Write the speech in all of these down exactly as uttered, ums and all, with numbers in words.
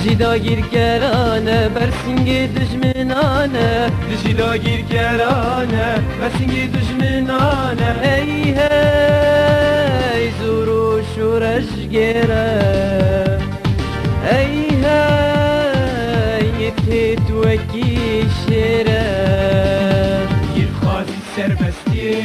Dijî dagîrkeran e, bersingê dijminan e. Dijî dagîrkeran e, bersingê dijminan e. Hey hey, zor û şoreş gêr e. Hey hey, yê têt wekî şêr e. Yê dixwazî serbestiyê,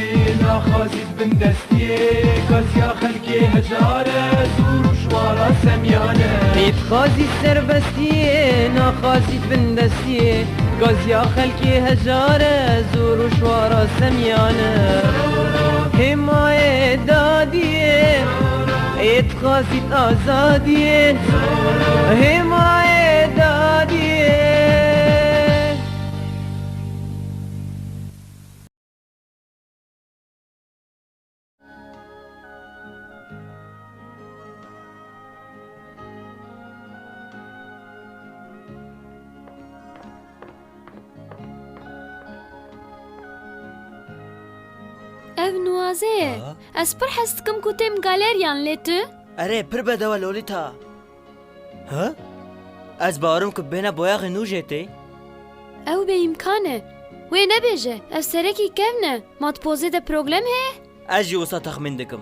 naxwazî bindestiyê, gaziya xelkê hejar e, zor û şwara semyan e. Yê dixwazî serbestiyê, naxwazî bindestiyê, gaziya xelkê hejar e, zor û şwara semyan e. Hêmayê dadiyê, yê dixwazî azadiyê, hêmayê dadiyê. Ev nuwaze ye. Ha? Ez pir hez dikim ku têm galeriyan, lê tu? Erê, pir bedew e, Lolita. Ha? Ez bawerim ku bêhna boyaxê nû jê tê. Ew bêîmkan e. Wê nebêje, ev serekî kevn e. Ma di pozê de problem heye? Ez jî wisa texmîn dikim.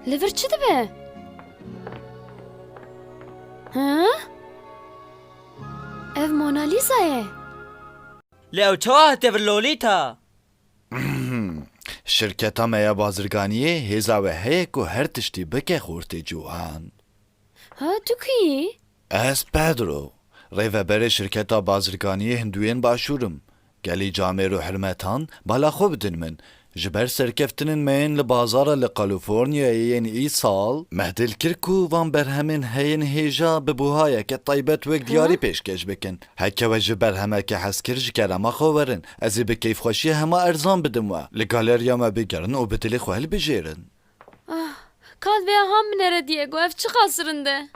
Li vir çi dibe? Ha? Ev Mona Lisa ye. Lê ew çawa hatiye vir, Lolita? Şirketa me ya bazirganiyê hêza wê heye ku her tiştî bike, xortê ciwan. Ha, tu kî yî? Ez Pedro, rêveberê şirketa bazirganiyê Hindûyên Başûr im. Gelî camêr û hurmetan bala xwe bidin min. Ji ber serkeftinên me yên li bazara li Kalîforniyayê yên îsal, me dil kir ku van berhemên heyên hêja bi buhayeke taybet wek diyarî Hı? pêşkêş bikin. Heke we ji berhemeke hezkir ji kerema xwe werin, ez ê bi keyfxweşiyê hema erzan bidim we. Li galeriya me bigerin û bi dilê xwe hilbijêrin. Ah, kal vê aha binêre, Diego, ev çiqas rind e.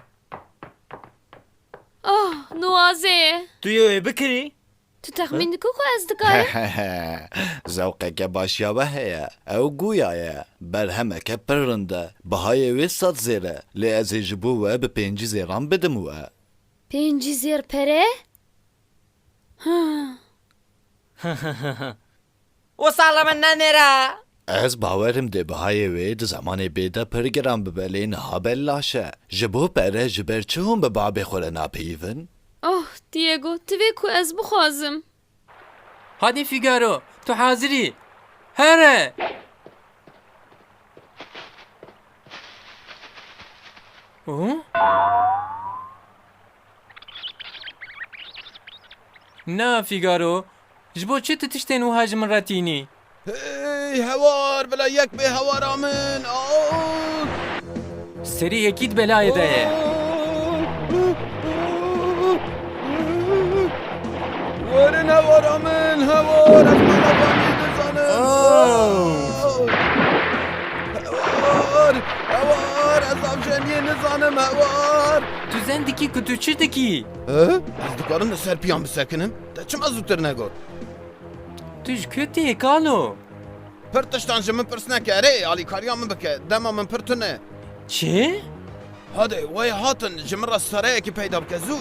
Oh, nuwaze ye. Tu yê wê bikirî? Tu texmîn dikî ku ez dikarim? Zewqeke baş ya we heye. Ew guya ye. Berhemeke pir rind e. Bihayê wê sed zêr e. Lê ez ê ji bo we bi pêncî zêran bidim we. Pêncî zêr pere? Ha. Wisa li min nenêre. Ez bawerim dê bihayê wê di zemanê bê de pir giran bibe, lê niha belaş e. Ji bo pere ji ber çi hûn bi babê xwe re napeyivin? Oh, Diego, tu vê ku ez bixwazim. Hadi Figaro, tu hazir î? Here! Û? Na, Figaro, ji bo çi tu tiştên wiha ji min re tînî? Hey, hewar, bila yek bê hewara min. Aa! Serî yekî di belayê de ye. Werin hewara min, hewar, ez melevanî dizanim. Oh! Hewar, hewar, ez avjeniyê nizanim, hewar. Tu zen dikî ku tu çi dikî? He? Ez dikarim li ser piyan bisekinim? Te çima zûtir negot? Tu ji ku tê, kalo? Pir tiştan ji min pirs neke. Erê, alîkariya min bike. Dema min pir tune. Çi? Hadi, wey hatin, ji min re stareyekî peyda bike, zû.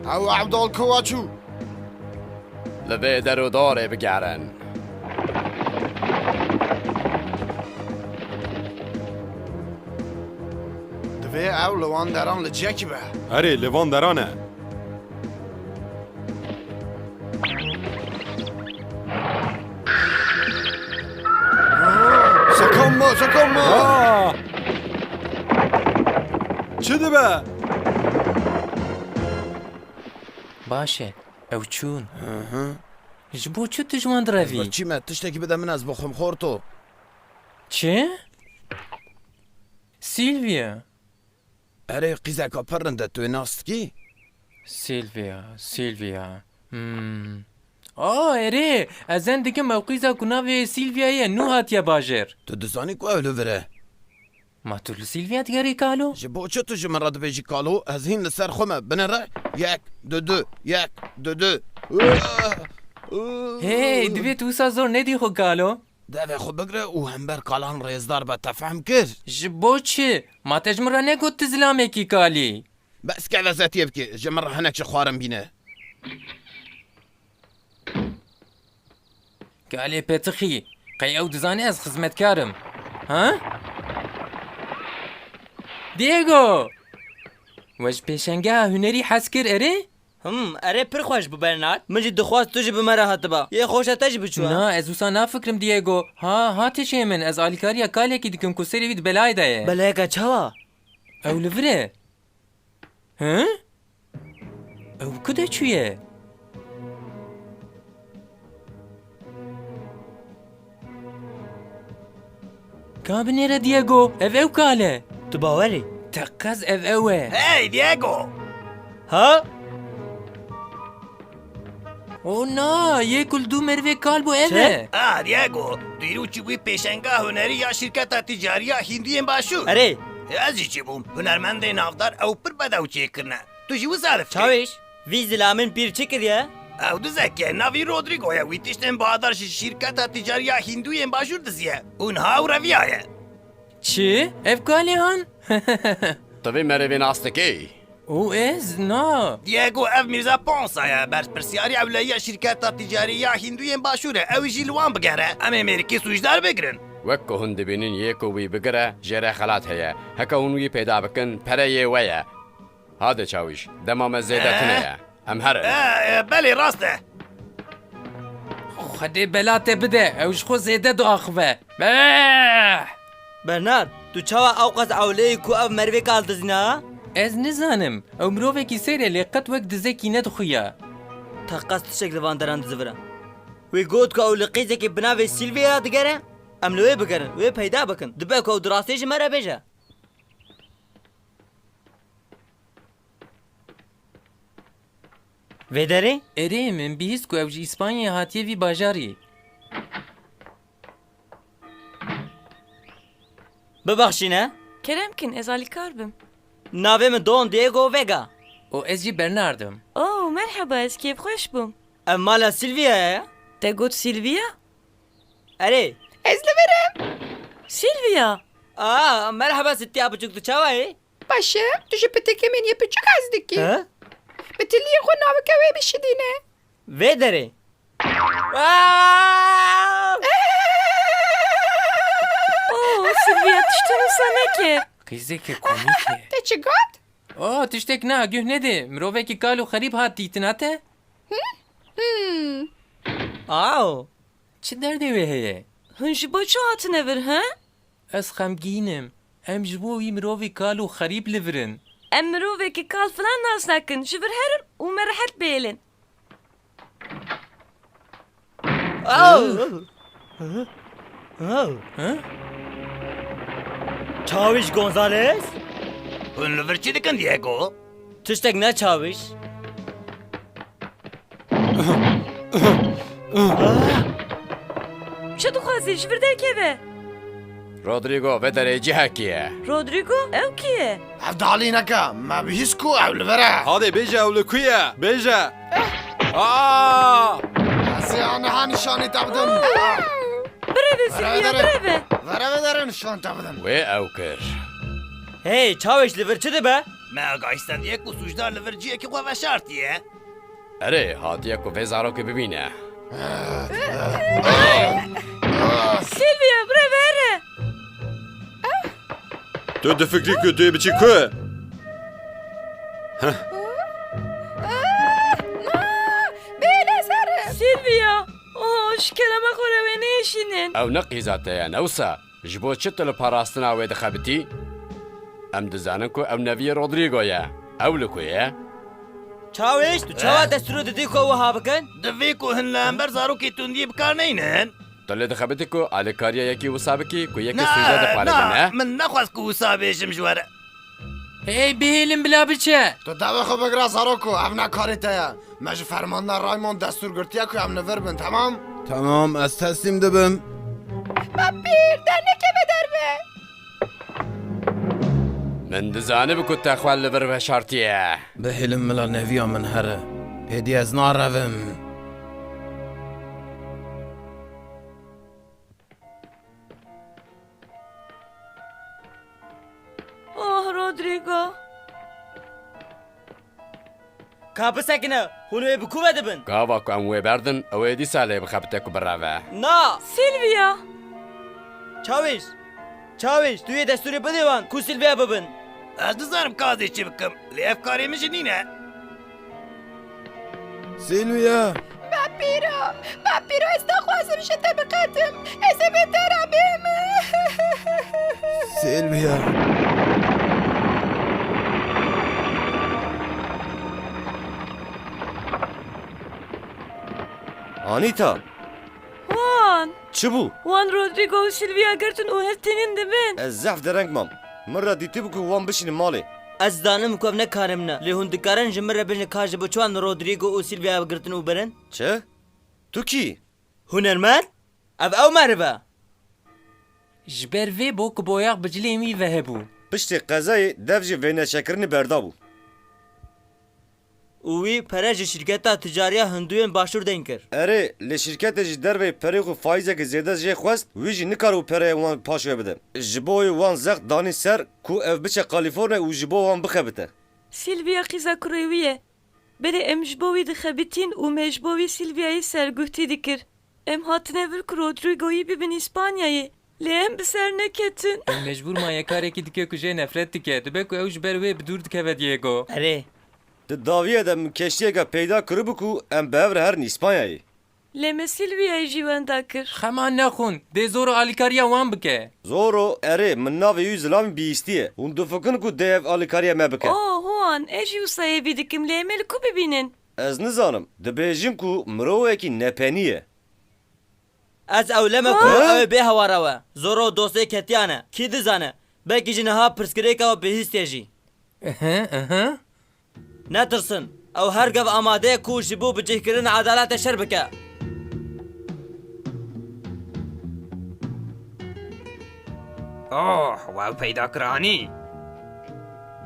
Ew Evdal kuwa çû? Li vê der û darê bigerin. Divê ew li wan deran li ciyekî be. Erê, li van deran e. Sekan me, sekan me! Aa! Çi dibe? Baş e, ew çûn. Hı hı. Ji bo çi tu ji wan direvî? Ez birçî me, tiştekî bide min, ez bixwim, xorto. Çi? Silvia. Erê, qîzeka pir rind e, tu wê nas dikî? Silvia, Silvia. Hmm. A, erê, ez zen dikim ew qîza ku navê wê Silvia ye, nû hatiye bajêr. Tu dizanî ku ew li vir e? Ma tu li Silvia digerî, kalo? Ji bo çi tu ji min re dibêjî kalo? Ez hîn li ser xwe me. Binêre. Yek, du, du, yek, du, du. Hey, divê tu wisa zor nedî xwe kalo. Devê xwe bigire û hember kalan rêzdar be, te fehm kir? Ji bo çi? Ma te ji min re negot tu zilamekî kalî? Bes kevezetiyê bike, ji min re hinek ji xwarin bîne. Kalê petixî, qey ew dizane ez xizmetkar im? Ha? Diego! We ji pêşengeha hunerî hez kir, erê? Him, erê, pir xweş bû, Bernard. Min jî dixwest tu jî bi me re hatiba. Yê xweşa te jî biçû, ha? Na, ez wisa nafikirim, Diego. Ha, ha tişê min, ez alîkariya kalekî dikim ku serê wî di belayê de ye. Belayeke çawa? Ew li vir e. Hi? Ew ku de çûye? Ka binêre Diego, ev ew kal e. Tu bawer î? Teqez ev ew e. Hey Diego! Ha? O na, yê ku li dû merivê kal bû ev Çi? e. Ah Diego, tu îro çûbûyî pêşenga hunerî ya şîrketa tîcarî ya Hîndûyên Başûr. Erê. Ez jî çûbûm. Hunermendê navdar ew pir bedew çêkirine. Tu jî wisa li fikirî? Çawîş, vî zilamên pîr çi kiriye? Ew dizek e, navî Rodrigo ye. Wî tiştên badar ji şîrketa tîcarî ya Hîndûyên Başûr diziye. Û niha ew reviyaye. Çi? Ev kalê han? Tu vê merivê nas dikî? Û ez? Na. Diego, ev Mîrza Ponsa ye, berpirsiyarî ewleyiya şîrketa tîcarî ya Hîndûyên Başûr e. Ew ê jî li wan bigere. Em ê mêrikî sûcdar bigirin. Wek ku hûn dibînin, yê ku wî bigire, jê re xelat heye. Heke hûn wî peyda bikin, pere yê we ye. Hade çawîş, dema me zêde Ee? tune ye. Em herin. Ee, e, belê, rast e. Xwedê bela te bide, ew ji xwe zêde diaxive. Beh! Bernard, tu çawa ewqas ewleyî ku ev merivê kal dizîne, ha? Ez nizanim. Ew mirovekî seyr e, lê qet wek dizekî nedixuya. Teqez tiştek li van deran dizivire. Wî got ku ew li qîzekî bi navê Silvia digere. Em li wê bigerin, wê peyda bikin. Dibe ku ew di rastiyê ji me re bêje. Vê derê? Erê, min bihîst ku ew ji Îspanyayê hatiye vî bajarî. Bibexşîne. Kerem kin, ez alîkar bim. Navê min Don Diego Vega. Û ez jî Bernard im. Oh, merheba, ez kêfxweş bûm. Ev mala Silvia'ya ye? Te got Silvia? Erê. Ez li vir im. Silvia! Aa, merheba sitiya biçûk, tu çawa yî? Baş e, tu ji pitikê min yê piçûk hez dikî? He? Bi tiliyê xwe navike wê bişidîne. Vê derê. Aa! Oh, Silvia, tiştê wisa neke. Qîzeke komîk e. Te çi got? Oh, tiştek na, guh nedê. Mirovekî kal û xerîb hat dîtina te? Hmm. Aw. Çi derdê wê heye? Hûn ji bo çi hatine vir, he? Ez xemgîn im. Em ji bo wî mirovî kal û xerîb li vir in. Em mirovekî kal filan nas nakin. Ji vir herin û me rehet bihêlin. Aw! Aw! Hı? Çawîş Gonzales? Hûn li vir çi dikin, Diego? Tiştek ne çawîş. Çi dixwazî? Ji vir derkeve. Rodrigo, vê derê cihekî ye. Rodrigo? Ew kî ye? Ev dalî neke. Me bihîst ku ew li vir e. Hadê bêje ew li ku ye? Bêje. Aa! Ez ê aniha nîşanî te bidim. Bireve Silvia, bireve. Vere vê derê nîşan te bidim. Wê ew kir. Hey, çawêş li vir çi dibe? Me agahî stendiye ku sûcdar li vir cihekî xwe veşartiye. Erê, hatiye ku vê zarokê bibîne. Silvia, bireve here. Tu difikrî ku tu yê biçî ku? Bêle ser. Silvia, oh, ji kerema xwe re wê nêşînin. Ew ne qîza te ye, ne wisa. Ji bo çi tu li parastina wê dixebitî? Em dizanin ku ew neviyê Rodrigo ye. Ew li ku ye? Çawêş, tu çawa Eh? destûr didî ku ew wiha bikin? Divê ku hin li hember zarokê tundiyê bi kar neynin. Tu lê dixebitî ku alîkariya yekî wisa bikî ku yekî sûcde diparêze, ne? Na, min nexwest ku wisa bêjim ji we re. Hey, bihêlin bila biçe. Tu dawê xwe bigire zaroko, ev ne karê te ye. Me ji fermandar Raymond destûr girtiye ku em li vir bin, temam? Temam, ez teslîm dibim. Bapîr, dernekeve derve. Min dizanibû ku te xwe li vir veşartiye. Bihêlin mila neviya min here. Hêdî ez narevim. Rodrigo. Ka bisekine, hûn wê bi ku ve dibin? Gava ku em wê berdin, ew ê dîsa lê bixebite ku bireve. Na! Silvia! Çawîş! Çawîş, tu yê destûrê bidê wan ku Silvia bibin. Ez nizanim ka ez ê çi bikim, lê ev karê min jî nîne. Silvia! Bapîro! Bapîro, ez naxwazim ji te biqetim. Ez ê bi te re bêm. Silvia! Anîta! Wan! Çi bû? Wan Rodrigo û Silvia girtin û hestînin dibin. Ez zehf dereng mam. Min re dîtibû ku wan bişînin malê. Ez dizanim ku ev ne karê min e, lê hûn dikarin ji min re bêjin ka ji bo çi wan Rodrigo û Silvia girtin û birin? Çi? Tu kî? Hunermend? Ev ew meriv e. Ji ber vê bo ku boyax bi cilên wî ve hebû. Piştî qezayê dev jî vêneçekirinê berdabû. Û wî pere ji şîrketa ticariya Hindûyên Başûr deyn kir. Erê, lê şîrketê ji derveyî perê xwe faîzeke zêde jê xwest, wî jî nikaribû pereyê wan paş ve bide. Ji bo wê wan zext danî ser ku ev biçe Kalîforniya û ji bo wan bixebite. Silvia qîza kurê wî ye. Belê em ji bo wî dixebitîn û me ji bo wî Silviayê serguhtî dikir. Em hatine vir ku Rodrigoyî bibin Îspanyayê. Lê em bi ser neketin. Em mecbûr maye karekî dike ku jê nefret dike. Dibe ku ew ji ber wê bi dûr dikeve Diego. Erê. Di dawiyê de min keştiyeke peyda kiribû ku em bi hev re herin Îspanyayê. Lê me Silviayê jî wenda kir. Xema nexwin, dê Zoro alîkariya wan bike. Zoro, erê, min navê wî zilamî bihîstiye. Hûn difikirin ku dê ev alîkariya me bike? Oh, Juan, ez jî wisa hêvî dikim, lê em ê li ku bibînin? Ez nizanim. Dibêjin ku mirovekî nepenî ye. Ez ewle me ku Ha? ew ê bê hewara we. Zoro dostê ketiyan e. Kî dizane? Belkî ji niha pirsgirêka we bihîstiye jî. Ehe, ehe. Netirsin. Ew her gev amade ye ku ji bo bicihkirina edaletê şer bike. Oh, we ew peyda kir anî?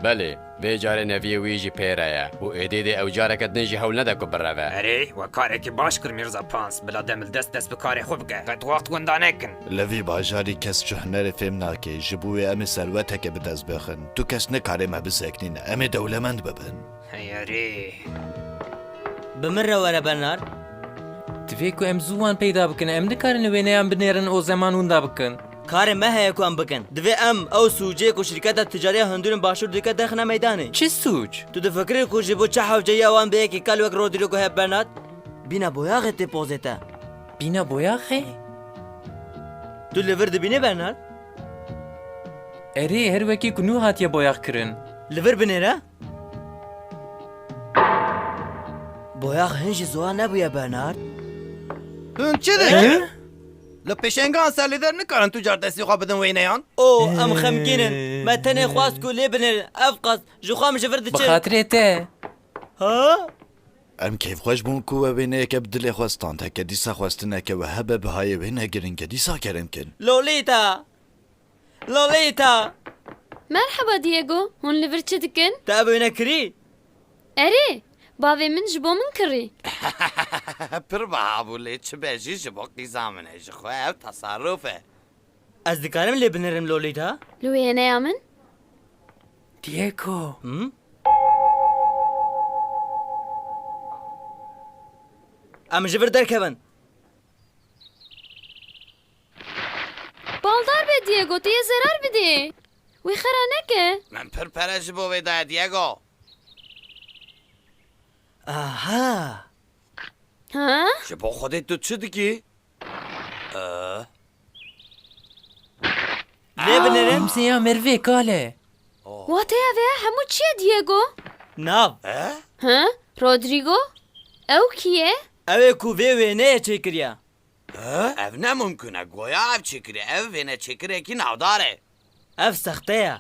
Belê, vê carê neviyê wî jî pê re ye û êdî dê ew careke din jî hewl nede ku bireve. Erê, we karekî baş kir Mîrza Pans, bila demildest dest bi karê xwe bike. Qet wext winda nekin. Li vî bajarî kes ji hunerê fêm nake, ji bo wê em ê serweteke bi dest bixin. Tu kes nikare me biseknîne, em ê dewlemend bibin. Hey erê. Bi min re were Bernard. Divê ku em zû wan peyda bikin, em nikarin wêneyan binêrin û zeman winda bikin. Karê me heye ku em bikin. Divê em ew sûcê ku şîrketa ticariya Hindûrên Başûr dike derxine meydanê. Çi sûc? Tu difikirî ku ji bo çi hewceyiya wan bi yekî kal wek Rodrigo hebe Bernard? Bîna boyaxê tê pozê te. Bîna boyaxê? Tu li vir dibînî Bernard? Erê, her wekî ku nû hatiye boyax kirin. Li vir binêre. Boyax hin jî ziwan nebûye Bernard. Hûn çi dikin? He? Li pêşengan ser li der nikarin tu car destî xwe bidin wêneyan? O, em xemgîn in. Me tenê xwest ku lê binêrin. Ev qas ji xwe em ji vir Bi diçin. Xatirê te. Ha? Em kêfxweş bûn ku we wêneyeke bi dilê xwe stand. Heke dîsa xwestineke we hebe bihayê wê ne giring e. Dîsa kerem kin. Lolita! Lolita! Merheba Diego, hûn li vir çi dikin? Te ev wêne kirî? Erê, bavê min ji bo min kirî. Pir biha bû lê çi be jî ji bo qîza min e. Ji xwe ev tasarruf e. Ez dikarim lê binêrim Lolita? Li wêneya min? Diego. Hı? Em ji vir derkevin. Baldar be Diego, tu yê zerar bidê. Wî xera neke. Min pir pere ji bo wê daye Diego. Aha. Ha? Ji bo Xwedê tu çi dikî? Ee? Lê binêrin. Mizêya merivê kale. Wateya vê hemû çi ye Diego? Nav. Ee? Ha? Rodrigo? Ew kî ye? Ew ê ku vê wêneyê çêkiriye. He? Ev ne mimkun e. Goya ev çêkirî. Ev wêneçêkirekî navdar e. Ev sexte ye.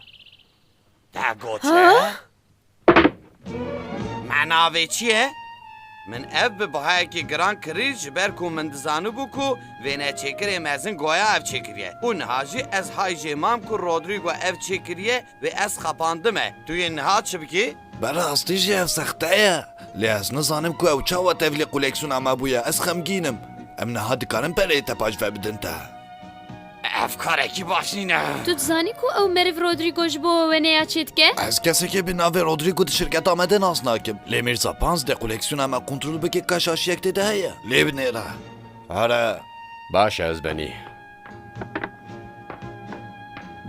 Te got çi? Ha? Mena vê çi ye? Min ev bi bihayekî giran kirî, ji ber ku min dizanibû ku wêneçêkirê mezin goya ev çêkiriye. Û niha jî ez hay jê mam ku Rodrigo ev çêkiriye, wê ez xapandime. Tu yê niha çi bikî? Bi rastî jî ev sexte ye. Lê ez nizanim ku ew çawa tevlî koleksiyona me bûye. Ez xemgîn im. Em niha dikarin pereyê te paş ve bidin te. Ev karekî baş nîne. Tu dizanî ku ew meriv Rodrigo ji bo we neya çêdike? Ez kesekê bi navê Rodrigo di şirketa me de nas nakim. Lê Mîrza Pans dê koleksiyona me kontrol bike ka şaşiyek tê de heye. Lê binêre. Here. Baş e, ez benî.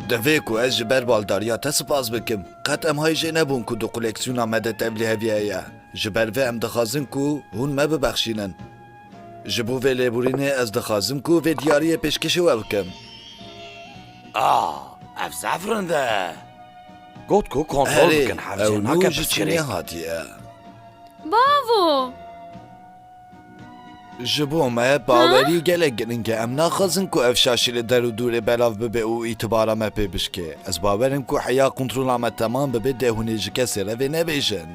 Divê ku ez ji ber baldariya te spas bikim. Qet em hay jê nebûn ku di koleksiyona me de tevlî hevî heye. Ji ber vê em dixwazin ku hûn me bibexşînin. Ji bo vê lêborînê ez dixwazim ku vê diyariyê pêşkêşî we bikim. Ah, ev zaf rind e. Got ku kontrol Erê, bikin, hevcê ew nû nake ji pirsgirêk. Çînê hatiye. Bavo! Ji bo me bawerî gelek giring e. Em naxwazin ku ev şaşî li der û dûrê belav bibe û îtibara me pê bişkê. Ez bawer im ku heya kontrola me temam bibe dê hûn ê ji kesê re vê nebêjin.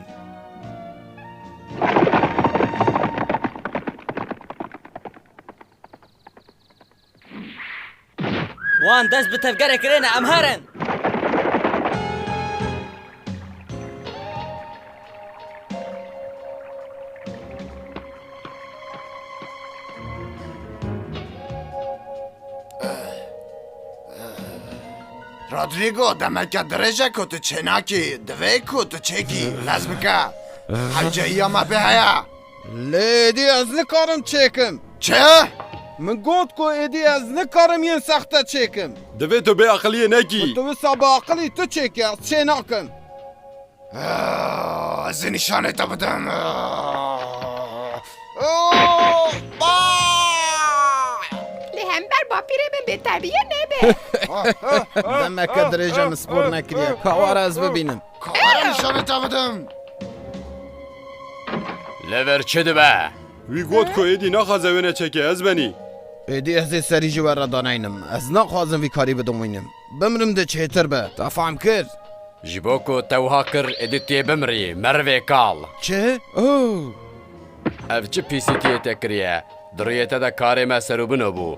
Wan dest bi tevgerê kirine, em herin. Rodrigo, demeke dirêj e ku tu çênakî, divê ku tu çêkî, lez bike. Hewceyiya me pê heye. Lê êdî ez nikarim çêkim. Çi? Min got ku êdî ez nikarim yên sexte çêkim. Divê tu bêaqiliyê nekî. Ku tu wisa bi aqilî tu çêkî, ez çê nakim. Ah, ez ê nîşanê te bidim. Ah, ah. Lê hember bapîrê min bêterbiye nebe. Demeke dirêj e min spor nekiriye. Ka were ez bibînim. Ka were nîşanê te bidim. Li vir çi dibe? Wî got ku êdî naxwaze wêne çeke, ez benî. Êdî ez ê serî ji we re daneynim. Ez naxwazim vî karî bidomînim. Bimrim dê çêtir be. Te fam kir? Ji bo ku te wiha kir, êdî tu yê bimirî, merivê kal. Çi? Oh! Ev çi pîsîtiyê te kiriye? Di rûyê te de karê me serûbino bû.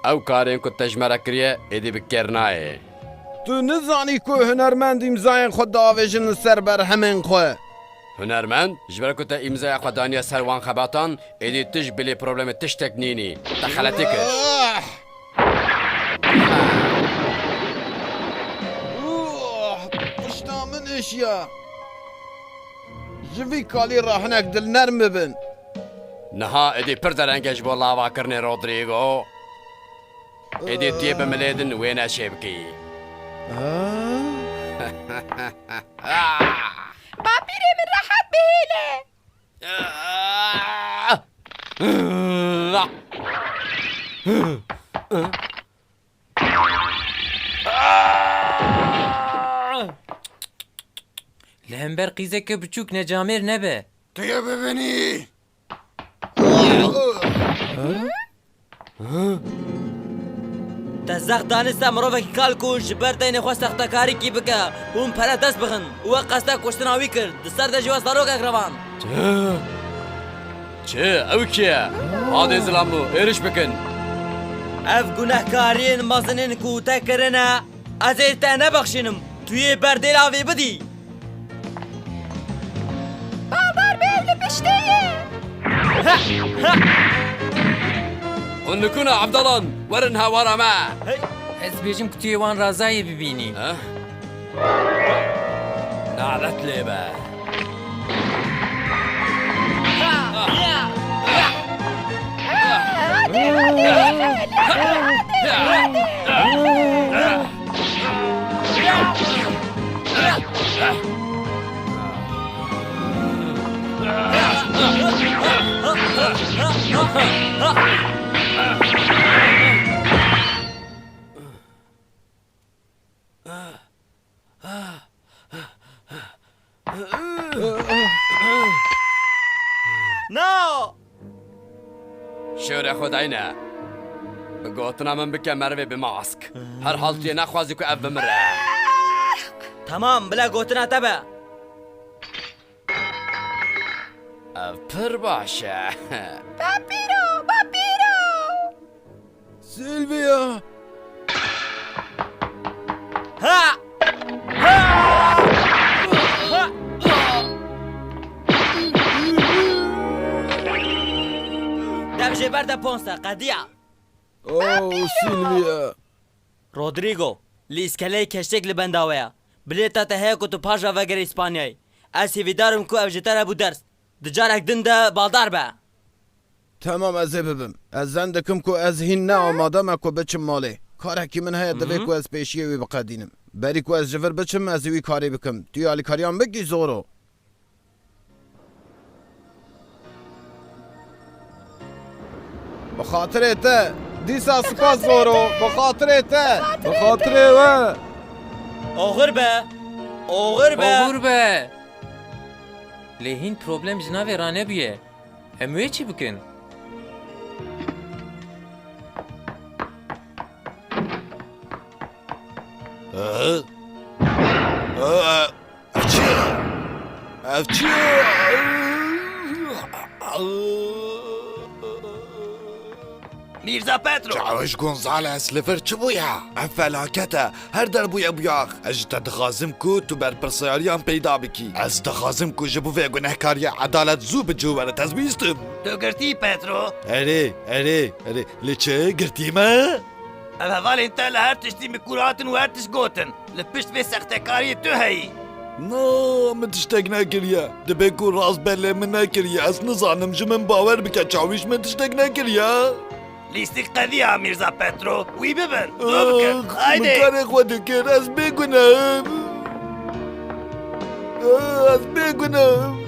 Ew karên ku te ji me re kiriye, êdî bi kêr nayê. Tu nizanî ku hunermend îmzayên xwe diavêjin li ser berhemên xwe? Hunermend, ji ber ku te îmzaya xwe daniye ser wan xebatan, êdî tu ji bilî problemê tiştek nînî. Te xeletî kir. Ah! Uh, pişta min êşiya. Ji vî kalî re hinek dilnerm bibin. Niha êdî pir dereng e ji bo lavakirinê, Rodrigo. Êdî tu yê bi milê din wêne çêbikî. Ha? Bapîrê min rehet bihêle. Li hember qîzeke biçûk necamêr nebe. Tu yê bibînî. Te zext danî ser mirovekî kal ku ji ber deynê xwe sextekarîkî bike, hûn pere dest bixin û we qesta kuştina wî kir, di ser de ji we zarokek revand. Çi? Çi? Ew kî ye? Adê zilamlo, êrîş bikin. Ev gunehkariyên mezinên ku te kirine, ez ê te nebexşînim. Tu yê berdêla vê bidî. Baldar bêv li piştê ye. Hûn li ku ne, evdalan? Werin hawara me. Hey. Ez dibêjim ku tu yê wan razayê bibînî. Ha? Nalet lê be. Na! Şêwrê xwe dayne. Bi gotina min bike merivê bi mask. Her haltiyê naxwazî ku ev bimire. Temam, bila gotina te be. Ev pir baş e. Bapîro, bapîro! Silvia! Ha! Ha! Ha! Dev jê berde ponse, qediya. Oh, Silvia. Rodrigo, li îskeleyê keştêk li benda we ye. Bilêta te heye ku tu paş ve vegerî Îspanyayê. Ez hêvîdar im ku ev ji te re bû ders. Di carek din de baldar be. Temam, ez ê bibim. Ez zen dikim ku ez hîn ne amade me ku biçim malê. Karekî min heye, divê Mhm. ku ez pêşiyê wî biqedînim. Berî ku ez ji vir biçim, ez ê wî karî bikim. Tu yê alîkariya min bikî, Zoro. Bi xatirê te. Dîsa spas Zoro. Bi xatirê te. Bi xatirê we. Oxir be. Oxir be. Oxir be. Lê hîn problem ji navê ranebûye. Em wê çi bikin? Ee? Ee, ev çi ye? Ev çi ye? Mîrza Petro! Çawiş Gonzales, li vir çi bûye? Ev felaket e. Her der bûye bûyax. Ez ji te dixwazim ku tu berpirsiyariyan peyda bikî. Ez dixwazim ku ji bo vê gunehkariyê edalet zû bi cih were. Te ez bihîstim. Tu girtî, Petro? Erê, erê, erê. Lê çi? Girtî me? Ev hevalên te li her tiştî min kûr hatin û her tişt gotin. Li pişt vê sextekariyê tu heyî. Na, min tiştek nekiriye. Dibe ku rast belê min nekiriye. Ez nizanim, ji min bawer bike, çawîş min tiştek nekiriye. Lîstik qediya Mîrza Petro. Wî bibin. Zû bikin. Ax, haydi. Min karê xwe dikir. Ez bêguneh im. Ax, ez bêguneh im.